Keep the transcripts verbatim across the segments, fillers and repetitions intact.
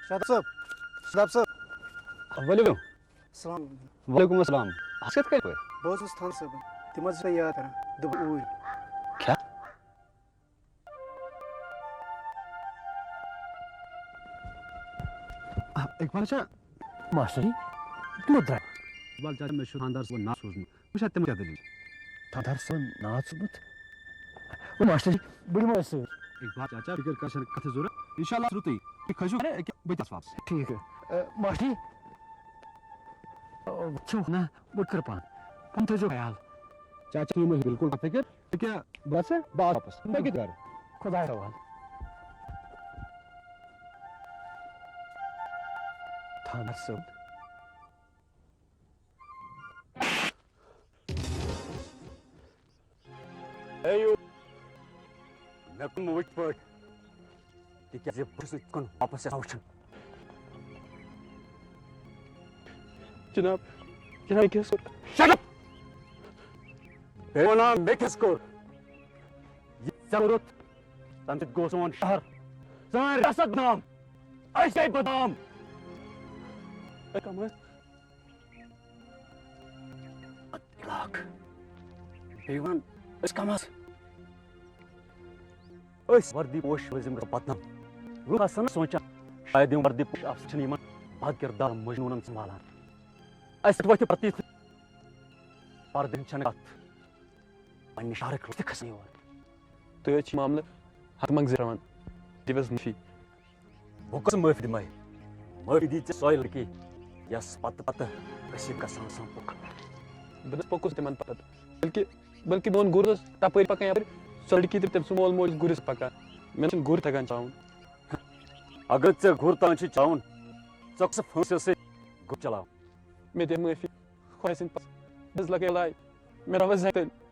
شاداب صٲب، شاداب صٲب۔ ؤلِو۔ السلام علیکم۔ وعلیکم السلام۔ اَتھ کَتھ کَرِ پٲٹھۍ؟ بہٕ حظ چھُس تھانہٕ صٲبَن۔ تِم حظ چھِ یاد کران۔ دوٚپُن اوٗرۍ۔ کیٛاہ؟ آ، اقبال چھا؟ ماسٹر جی، تِمو درٛاے۔ اقبال چاچا، مےٚ چھُ خانٛدار صٲبُن ناو سوٗزمُت۔ وٕچھ حظ، تِمو کیٛاہ دٔلیٖل چھِ۔ خانٛدار صٲبُن ناو سوٗزمُت؟ وۄنۍ ماسٹر جی، بہٕ دِمو أسۍ سۭتۍ۔ اقبال چاچا، فِکر کر، چھَنہٕ کَتھٕ ضوٚرَتھ۔ اِنشاء اللہ آسہِ رُتُے۔ تُہۍ کھٔسِو گرِ، أکیٛاہ بہٕ تہِ آسہٕ واپس۔ ٹھیٖک۔ اے، ماسٹر جی، اے، وٕچھِو نہ، بہٕ کَرٕ پانہٕ۔ پانہٕ تھٲیزیو خیال۔ چاچا، تُہۍ مہٕ ہیٚیِو بِلکُل کانٛہہ فِکر۔ أکیٛاہ بہٕ آسہٕ، بہٕ آسہٕ واپس۔ بہٕ کَتہِ کَرٕ؟ خۄدایَس حوالہٕ۔ خانٛدار صٲب۔ اے یو، مےٚ کُن مہٕ وٕچھ پٲٹھۍ، تِکیٛازِ بہٕ چھُس نہٕ ژٕ کُن واپس یژھان وٕچھُن۔ جناب، جناب، مےٚ کیٛاہ حظ کوٚر؟ Shut up! بیٚیہِ وَنان، مےٚ کیٛاہ حظ کوٚر؟ یہِ ژےٚ کوٚرُتھ، تَمہِ سۭتۍ گوٚو سون شہر، سٲنۍ ریاست بدنام، أسۍ گٔے بدنام۔ اے کم حظ؟ علاقہٕ۔ بیٚیہِ وَن، أسۍ کَم آسہٕ؟ أسۍ وردی پوش وٲلۍ یِم گژھن بدنام۔ لُکھ آسَن نہٕ سونٛچان، شاید یِم وردی پوش افسر چھِنہٕ یِمَن بد کردار مجنوٗنَن سنبھالان۔ اَسہِ پٮ۪ٹھ وۄتھِ پرتی پردٕنۍ چھَنہٕ کَتھ۔ پننہِ شہرٕکۍ لُکھ تہِ کھسن یور۔ تُہۍ حظ چھِ معاملہٕ حتمک زِ ترٛاوان۔ دِو حظ معٲفی۔ بہٕ کۄس معٲفی دِمے؟ معٲفی دی ژےٚ سۄے لڑکی، یۄس پتہٕ پتہٕ کٔشیٖرِ گژھان سان پوٚک۔ بہٕ نہٕ حظ پوٚکُس تِمن پتہٕ، بلکہِ، بلکہِ میون گُر اوس تپٲرۍ پکان یپٲرۍ، سۄ لڑکی تہٕ تٔمۍ سُنٛد مول موج اوس گُرِس پکان۔ مےٚ نہٕ چھُنہٕ گُر تگان چلاوُن۔ اگر ژےٚ گُر تان چھُے چلاوُن، ژےٚ کۄس فٲنٛسی ٲسٕے گُر چلاوُن؟ مےٚ دِ معٲفی، خۄداے سٕنٛدۍ پتہٕ۔ بہٕ حظ لگے لایہِ، مےٚ رَوَس زَنٛگہِ تٔلۍ۔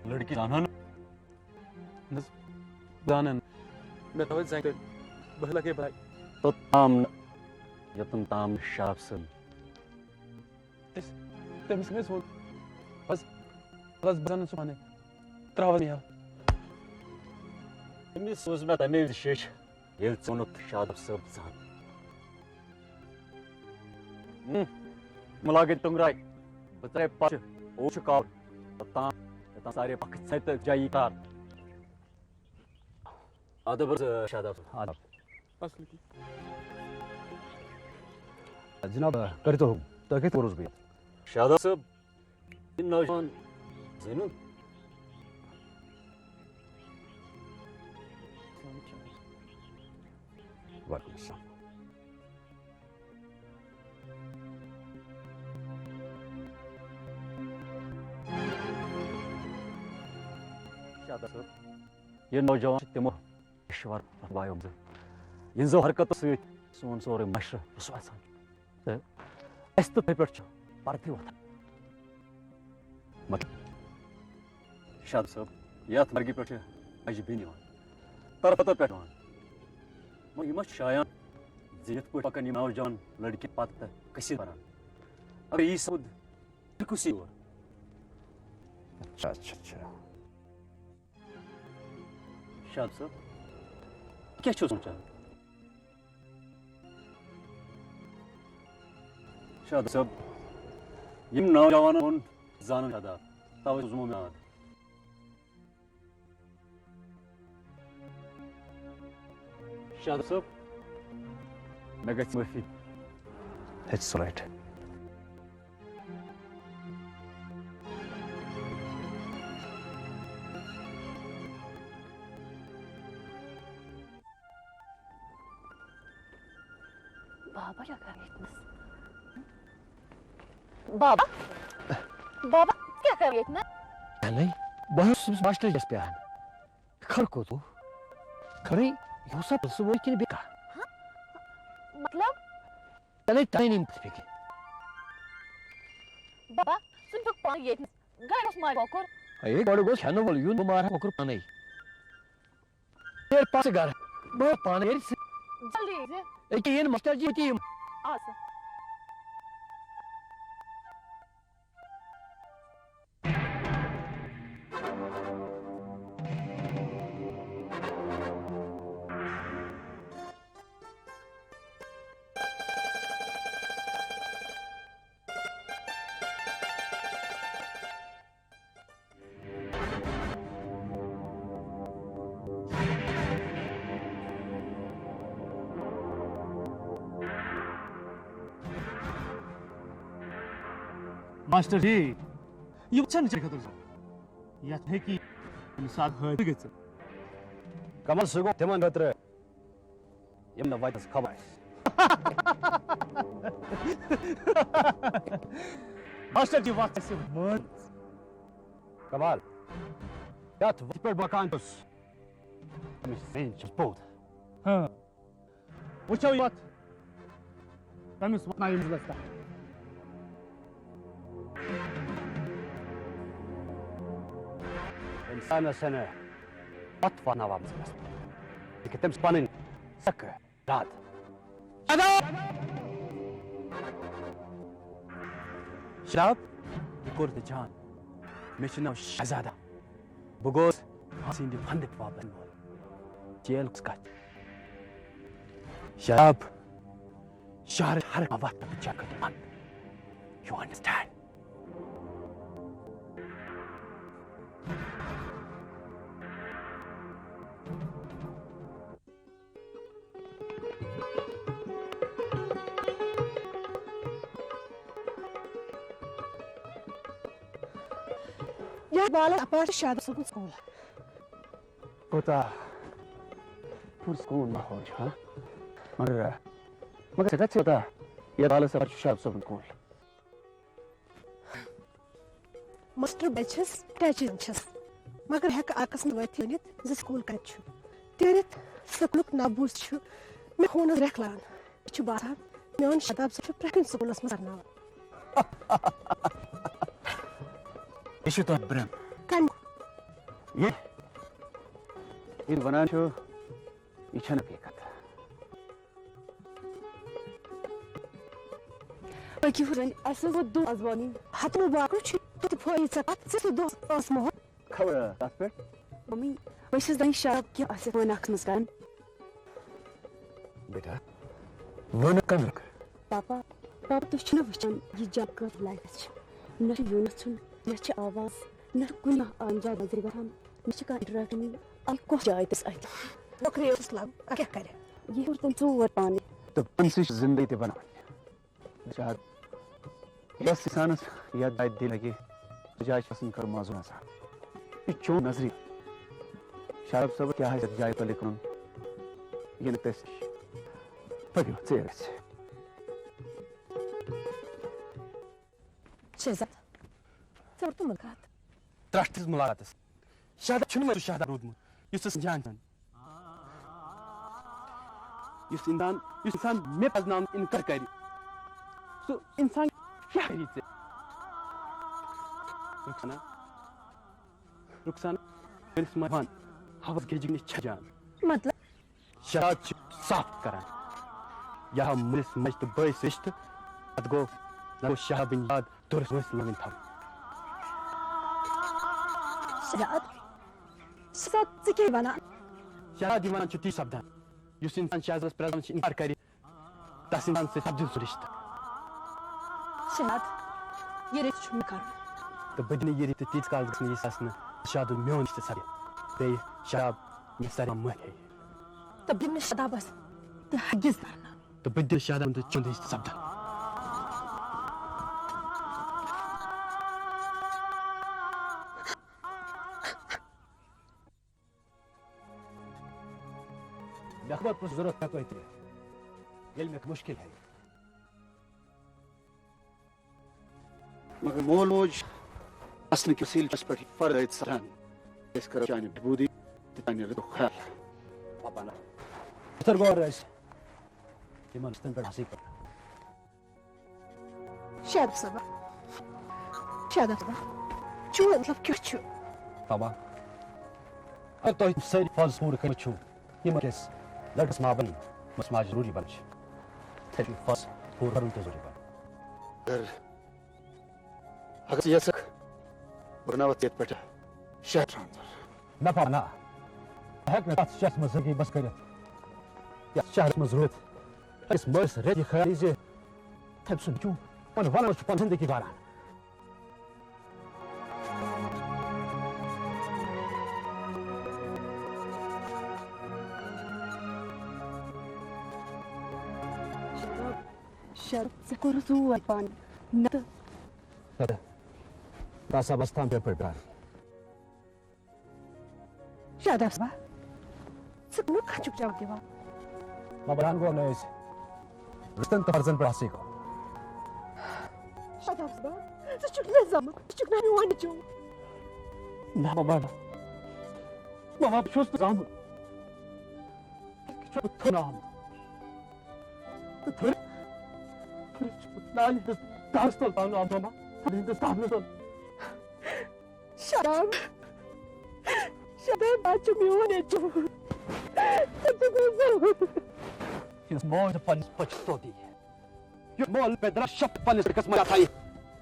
لڑکی زانان؟ نہ حظ، زانان۔ مےٚ تھٲوٕے زنٛگہِ تٔلۍ۔ بہٕ لگے بلاے۔ توٚتام نہٕ، یوٚتَن تام نہٕ شاپ صٲب۔ تٔمِس، تٔمِس مےٚ حظ ووٚن۔ بس، بس، بہٕ زانَن سُہ پانَے۔ ترٛاوَس مےٚ یَلہٕ۔ تٔمِس سوٗز مےٚ تَمے وِزِ شیٚچھ۔ ییٚلہِ ژٕ ووٚنُتھ شاداب صٲب ژٕ ہن۔ ہم، مہٕ لاگے ٹۄنٛگراے۔ بہٕ ژاے پتہٕ۔ او چھُ کال۔ توٚتام، توٚتام سارے پکھ ژھے تہٕ جایی کار۔ آداب حظ، شاداب صٲب۔ آداب۔ جناب، کٔرِو تُہۍ حُکُم۔ تۄہہِ کتہِ کوٚروٕ بہٕ ییٚتہِ؟ شاداب صٲب، یہِ نوجوان زینُن۔ وعلیکم السلام۔ شاداب صٲب، یہِ نوجوان چھُ تِمو پیشور بایو منٛزٕ، یِہنٛزو حرکتو سۭتۍ سون سورُے معاشرٕ رُسوا گژھان۔ تہٕ اَسہِ تہٕ تۄہہِ پٮ۪ٹھ چھُ پردٕ وۄتھان۔ مطلب؟ شاداب صٲب، یَتھ مرگہِ پٮ۪ٹھ چھِ اَجہِ بیٚنہِ یِوان، طرفہٕ پٮ۪ٹھ یِوان۔ وۄنۍ یہِ ما چھُ شایان زِ یِتھ پٲٹھۍ پکان یِم نوجوان لڑکہٕ پتہٕ تہٕ کٔسیٖر کران؟ اگر یی سپُد، تیٚلہِ کُس یی یور؟ اچھا، اچھا، اچھا۔ شاداب صٲب، کیٛاہ چھِو سونٛچان؟ شاداب صٲب، یِم نوجوانن ہُنٛد زانُن شاداب، توے سوٗزمو مےٚ یاد۔ شاداب صٲب، مےٚ گژھِ معٲفی۔ It's all right. بابا کیٛاہ کران ییٚتنس؟ بابا، بابا، ژٕ کیٛاہ کران ییٚتنس؟ اہنے، بہٕ حظ چھُس ماسٹر جِس پیاران۔ خبر کوٚت گوٚو؟ خبرے یہِ اوسا پرٛژھٕ وول کِنہٕ بیٚیہِ کانٛہہ؟ ہہ؟ مطلب؟ تَلے تَلے نہٕ یِم پَتہٕ فِکرِ۔ بابا، ژٕ چھُکھ پانہٕ ییٚتہِ نَس۔ گرِ اوس ماے کۄکُر۔ ہے، گۄڈٕ گوٚژھ ہٮ۪نہٕ وول یُن، بہٕ مارٕ ہا کۄکُر پانَے۔ نیر پَتہٕ گرٕ۔ بہٕ پانَے نیرِ ژٕ۔ جلدی یی زِ۔ أکیٛاہ یِن ماسٹر جی، أتی یِم۔ آ سا۔ ماسٹر جی، یہِ چھَنہٕ ژےٚ خٲطرٕ زانٛہہ۔ یَتھ ہیٚکہِ کُنہِ ساتہٕ حٲدثہٕ گٔژھِتھ۔ کمال، سُہ گوٚو تِمن خٲطرٕ، یِم نہٕ وَتَس خبر آسہِ۔ ماسٹر جی، وَتھ آسہِ مٲنٛز۔ کمال، یَتھ وَتہِ پٮ۪ٹھ بہٕ کان چھُس، تَمِچ زٔنۍ چھَس بوٚد۔ ہاں۔ وٕچھو یَتھ، تٔمِس واتناو یہِ منزلَس تام۔ اِنسانَس چھَنہٕ پَتھ واتناوان منزلَس، یہِ کہِ تٔمِس پَنٕنۍ سَکھ راتھ۔ شراب، یہِ کوٚر تہٕ جان۔ مےٚ چھُ ناو شہزادہ۔ بہٕ گوس پھانسی ہٕنٛدِ پھندٕ واپس یِنہٕ وول۔ جیل کُس کتھ؟ شراب، شہرٕچ ہر کانٛہہ وتھ تہٕ جگہ تہٕ پھند۔ You understand? یتھ بالس اپار چھُ شاداب صٲبُن سکوٗل۔ کوٗتاہ پُرسکوٗن ماحول چھُ، ہاں؟ مگر، مگر ژےٚ کتہِ چھُ پتہ، یتھ بالس اپار چھُ شاداب صٲبُن سکوٗل؟ ماسٹر بہٕ چھَس اٹیچ چھَس، مگر ہٮ۪کہٕ آکس نہٕ وٲتِتھ ؤنِتھ زِ سکوٗل کتہِ چھُ۔ تیٚلہِ سکوٗلُک ناو بوٗزِتھ چھُ مےٚ خوٗنس رٮ۪کھ لگان۔ مےٚ چھُ باسان، میون شاداب صٲب چھُ پرٛٮ۪تھ کُنہِ سکوٗلس منٛز پرناوان۔ یہِ چھُ تۄہہِ برٛم۔ کمہِ؟ یہِ، ییٚلہِ ونان چھُ، یہِ چھَنہٕ حقیٖقت۔ پٔکِو وۄنۍ، اَسہِ حظ ووت دۄہ آز وانٕنۍ۔ ہتہٕ مُبارک چھُ، تُہۍ تہِ پھٲیِو ژےٚ پتہٕ، ژٕ تہِ دۄہس ٲس مۄہر۔ خبر کتھ پٮ۪ٹھ؟ ممی، بہٕ چھَس دَپان شراب کیٛاہ آسہِ وۄنۍ اکھ منٛز کران۔ بیٹا، وَنہٕ کَمہِ رنٛگہٕ؟ پاپا، پاپا، تُہۍ چھِو نہ وٕچھان یہِ جنگ کۭژ لگہِ چھِ؟ نہ چھُ یُن گژھُن، نہ چھِ آواز، نہ چھُ کُنہِ کانٛہہ آمجاد نظرِ گژھان، نہ چھِ کانٛہہ انٹریکشن۔ اَتہِ کۄس جاے تِژھ اَتہِ؟ ٹھوکرے ٲسٕس لَگ، اَتھ کیٛاہ کَرِ؟ یہِ ہیوٚر تٔمۍ ژوٗر پانَے۔ تہٕ پانسٕے چھِ زندگی تہِ بناوٕنۍ۔ بِچار، یۄس اِنسانَس یَتھ جایہِ دِل لَگہِ، سۄ جاے چھِ آسان خٲر معذوٗر آسان۔ یہِ چھُ چون نظریہ۔ شاداب صٲب کیٛاہ آسہِ یَتھ جایہِ تۄہہِ لیکھُن؟ یہِ نہٕ تٔسۍ نِش۔ پٔکِو، ژیر گژھِ۔ شہزاد، ژٕ وَن تِمَن کَتھ۔ ترٛٹھ دِژ مُلاقاتَس۔ شہزاد چھُنہٕ وۄنۍ سُہ شہزاد روٗدمُت، یُس ژٕ سَمجھان چھُکھ۔ یُس اِنسان، یُس اِنسان مےٚ پرٛزناونُک اِنکار کَرِ، سُہ اِنسان کیٛاہ کَرِ ژےٚ؟ رُخسانا، رُخسانا، کٔرِس مَہ وَن، ہَوَس گیٚجہِ نِش چھَجان۔ مطلب؟ شہزاد چھِ صاف کران۔ یا مٲلِس ماجہِ تہٕ بٲیِس رِشتہٕ، پتہٕ گوٚو، نہ گوٚو شہزادٕنۍ یاد دوٚرُس وٲنٛسہِ لٲوِتھ تھاوٕنۍ۔ شہزاد، شہزاد، ژٕ کیٛاہ وَنان؟ شہزاد یہِ وَنان چھُ تی سپدان۔ یُس اِنسان شہزادَس پرٛزناونہٕ چھُ اِنکار کرِ، تَس اِنسان سۭتۍ سپدِ سُہ رِشتہٕ۔ شہزاد، یہِ رِشتہٕ چھُ مےٚ کرُن۔ تہٕ بہٕ دِنہٕ یہِ رِشتہٕ تیٖتِس کالَس نہٕ یہِ سَس نہٕ شہزادُن میون رِشتہٕ سپدِ۔ بیٚیہِ شہزاد مےٚ سارے معٲفی۔ تہٕ بہٕ دِمہٕ نہٕ شہزادَس تہِ ہرگز کرنہٕ۔ تہٕ بہٕ دِمہٕ شہزادَن تہٕ چُنٛد رِشتہٕ سپدَن۔ مےٚ خبر کُس ضروٗرت ہٮ۪کو تہِ، ییٚلہِ مےٚ مُشکِل ہٮ۪یہِ۔ مگر مول موج آسنہٕ کہِ وسیلہٕ چھُ اَسہِ پٮ۪ٹھ فرض عٲید سپدان۔ أسۍ کرو چانہِ بہبوٗدی تہٕ چانہِ رٕتُک خیال۔ پاپا نہ۔ پتر غور ٲسۍ تِمن رِشتن پٮ۪ٹھ اَصٕل پٲٹھۍ۔ شاداب صٲبا، شاداب صٲبا، چون مطلب کیٛاہ چھُ؟ بابا، اگر تۄہہِ تِم سٲری فرض پوٗرٕ کٔرمٕتۍ چھِو، یِم أکِس لٔڑکَس مابین مٲلِس ماجہِ ضروٗری بنان چھِ، تیٚلہِ چھُ یہِ فرض پوٗرٕ کرُن تہِ ضروٗری بنان۔ اگر، اگر ژٕ یژھکھ، بہٕ بناوتھ ژےٚ یتھ پٮ۪ٹھ شہر ترٛامہٕ۔ نہ بابا، نہ۔ بہٕ ہٮ۪کہٕ نہٕ تتھ شہرس منٛز زندگی بسر کٔرِتھ، یتھ شہرس منٛز روٗزِتھ۔ أکِس مٲلِس رٮ۪تھ یہِ خیال زِ تٔمۍ سُنٛد نیٚچوٗ پنُن وَنان چھُ پنٕنۍ زِندگی گُزاران۔ شرم، ژےٚ کوٚرُتھ زور پانہٕ، نتہٕ تہٕ تَس اَبَس تام پیپر پرٛار۔ شاداب صٲبا، ژٕ کَمیُک کَتھ چھُکھ جواب دِوان؟ بابا جان گوٚو نہٕ أسۍ رِشتَن تہٕ فرضَن پٮ۪ٹھ اَسٕے گوٚو۔ شاداب صٲبا، ژٕ چھُکھ مےٚ زامُت، ژٕ چھُکھ نہٕ میون نیٚچوٗ۔ نہ بابا، نہ۔ بابا، بہٕ چھُس نہٕ زامُت۔ بہٕ چھُس تھوٚد آمُت۔ تہٕ تھٔج، تھٔج چھُس بہٕ نانہِ ہٕنٛدِس دارَس تَل ترٛاونہٕ آمُت، ماما، تھٔج ہٕنٛدِس دارَس تَل۔ شاداب، شاداب، آز چھُ میون نیٚچوٗ۔ ژٕ چھُکھ مےٚ زامُت۔ یُس مول چھُ پننِس بچس توتی، یُس مول مےٚ درا شپ پننِس لڑکس منٛز آسان،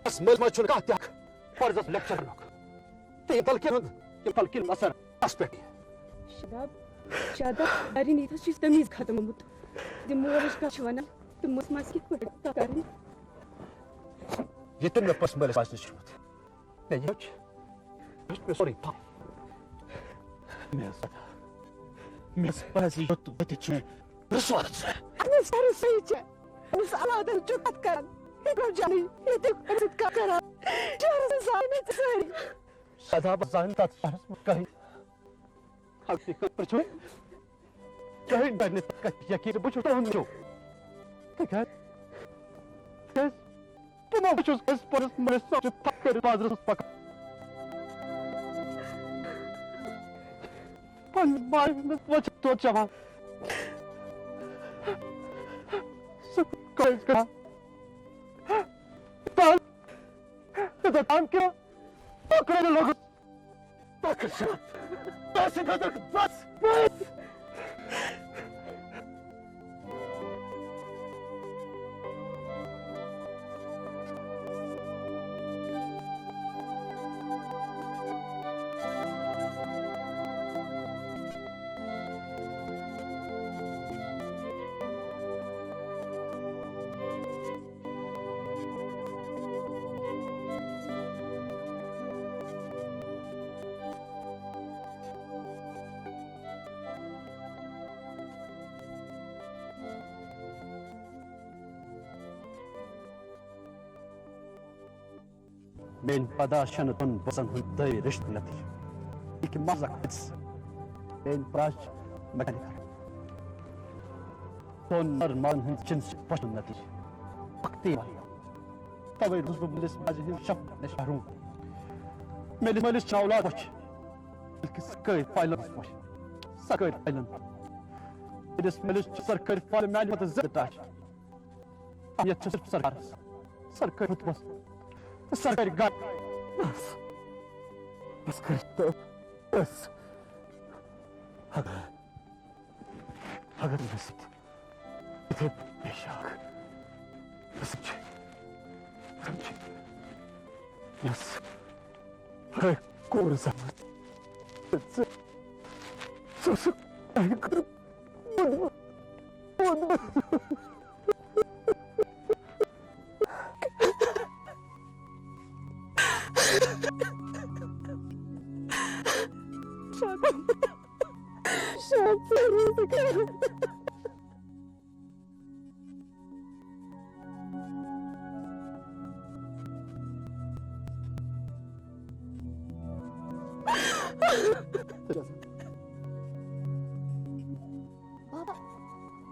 بس مٲلۍ ماجہِ چھُنہٕ کانٛہہ تہِ حق فرضس لیکچر کرنُک۔ تہٕ یہِ تلقین ہُنٛد، یہِ تلقین اثر تس پٮ۪ٹھ۔ شاداب، شاداب، سارنٕے ییٚتہِ حظ چھُ تمیٖز ختم گوٚمُت۔ تِم مول رِشتہٕ چھِ ونان، تِم مٲلۍ ماجہِ کِتھ پٲٹھۍ کتھ کرٕنۍ؟ یہِ تہِ مےٚ پٔژھۍ مٲلِس ماجہِ نِش ہیوٚچھ۔ مےٚ ہیوٚچھ، ہیوٚچھ مےٚ سورُے پانہٕ۔ مےٚ ٲس پتہ۔ مےٚ ٲس پتہ زِ یوٚت وٲتِتھ چھُ مےٚ رُسوا ژٕ۔ اَہن حظ، سورُے صحیح چھُ۔ أمِس اولادن چھُ کتھ کران۔ یہِ گوٚو جانٕے، ییٚتہِ أمِس سۭتۍ کتھ کران۔ شہرس منٛز زانہِ مےٚ ژٕ سٲری۔ شاداب زانہِ تتھ شہرس منٛز کٕہٕنۍ۔ اگر تُہۍ کانٛہہ پرٛژھوٕ، کٕہٕنۍ کرِ نہٕ تتھ کتھِ یقین زِ بہٕ چھُس تُہُنٛد نیٚچوٗ۔ تِکیٛازِ؟ تِکیٛازِ بہٕ ما چھُس أمِس پننِس مٲلِس سمکھِتھ تھپھ کٔرِتھ بازرس منٛز پکان؟ پننِس ماجہِ ہٕنٛدِس وۄزُل دۄد چٮ۪وان۔ سُہ کٲنٛسہِ کران۔ تان، تان کیٛاہ؟ پکڑے لوگُس۔ پکڑ شا۔ بس، بس، بس، بس۔ میٲنۍ پدا چھنہٕ دۄن بٲژن ہُنٛد دٲوی رشتہٕ نتیجہٕ۔ یہِ کہِ مزق حٲدثہٕ۔ میٲنۍ پرٛاش چھِ مکانہِ کران۔ دۄن نر مالن ہٕنٛز جنسٕچ پۄچھِ ہُنٛد نتیجہٕ۔ وقتی واریاہ۔ توے روٗدُس بہٕ مٲلِس ماجہِ ہٕنٛز شفقت نِش محروم۔ میٲنِس مٲلِس چھِ اولاد پۄچھِ، بلکہِ سرکٲرۍ فایلن ہٕنٛز پۄچھِ۔ سرکٲرۍ فایلن۔ میٲنِس مٲلِس چھِ سرکٲرۍ فایلہٕ میانہِ کھۄتہٕ زیادٕ ٹاٹھۍ۔ اہمیت چھِ صرف سرکارس، سرکٲرۍ رُتبس تہٕ سرکٲرۍ گاڑِ۔ بس، بس کٔرِتھ تہٕ بس۔ اگر، اگر مےٚ سۭتۍ یِتھے پٲٹھۍ پیش آکھ، بہٕ سمجھِ، بہٕ سمجھِ۔ یۄس ہے کوٗر زامٕژ۔ ژٕ، ژٕ اوسُکھ اَمہِ خٲطرٕ ووٚنمُت، ووٚنمُت۔ شاداب، شاداب، ژٕ روزِ کران۔ بابا،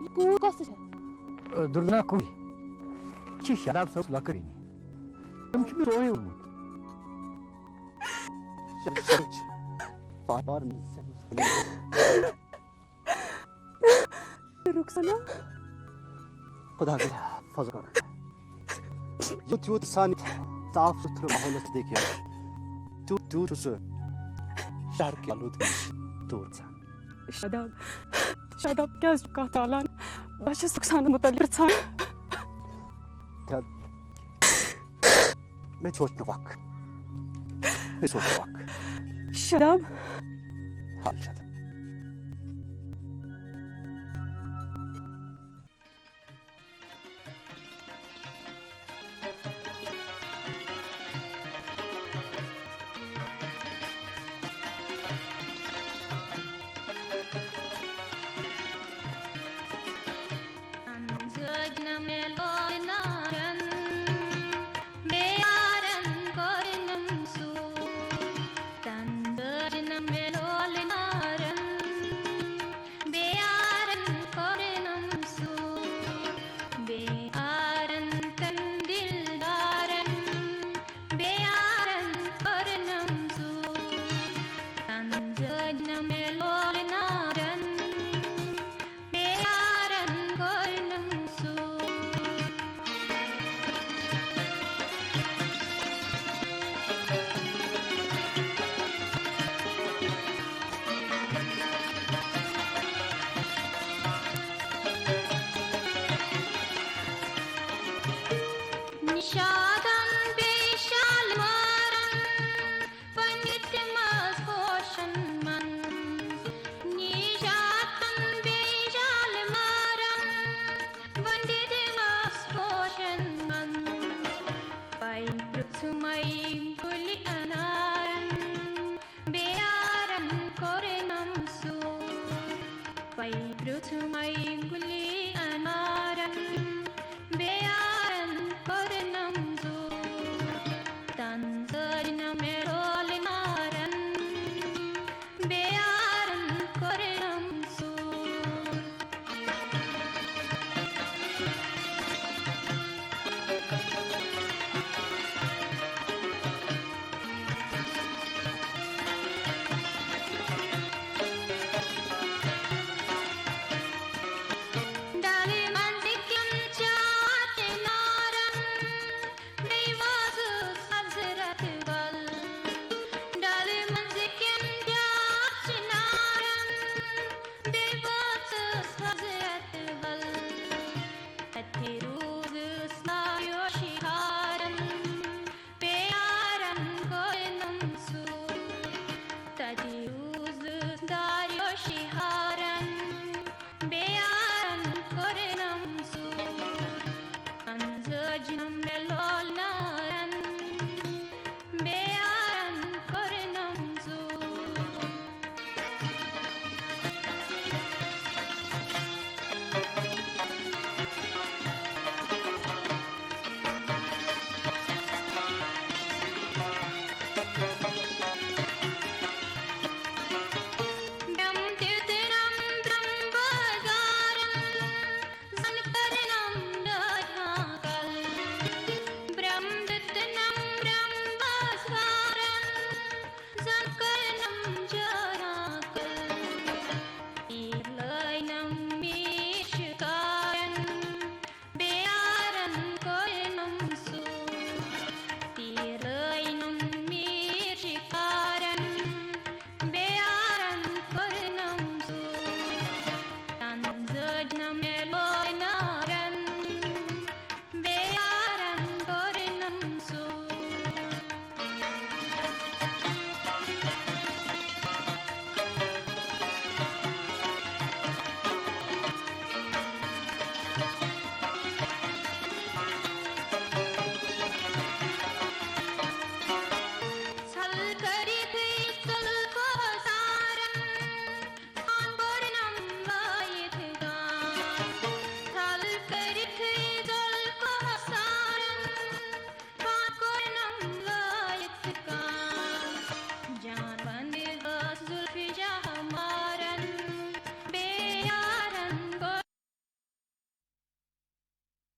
یہِ کوٗر کۄس چھےٚ؟ درگنا کوٗر چھِ شاداب صٲبس لۄکٕٹ بیٚنہِ۔ تٔمۍ چھُ مےٚ سورُے ووٚنمُت۔ رخسانا۔ خدا کرِ فضل کرُن۔ یُتھ یُتھ سانہِ صاف سُتھرٕ ماحولس دیکھِ، تیوٗت تیوٗت چھُ سُہ شہر کہِ آلودگی نِش دوٗر گژھان۔ شاداب، شاداب، کیٛازِ چھُ کانٛہہ ژالان؟ بہٕ چھَس رخسانا مُتعلق پرٛژھان۔ کیٛاہ؟ مےٚ سوچ نہٕ وق۔ مےٚ سوچ نہٕ وق۔ شاداب۔ ہاں، شاداب۔ پرٛوتھمَے گُلے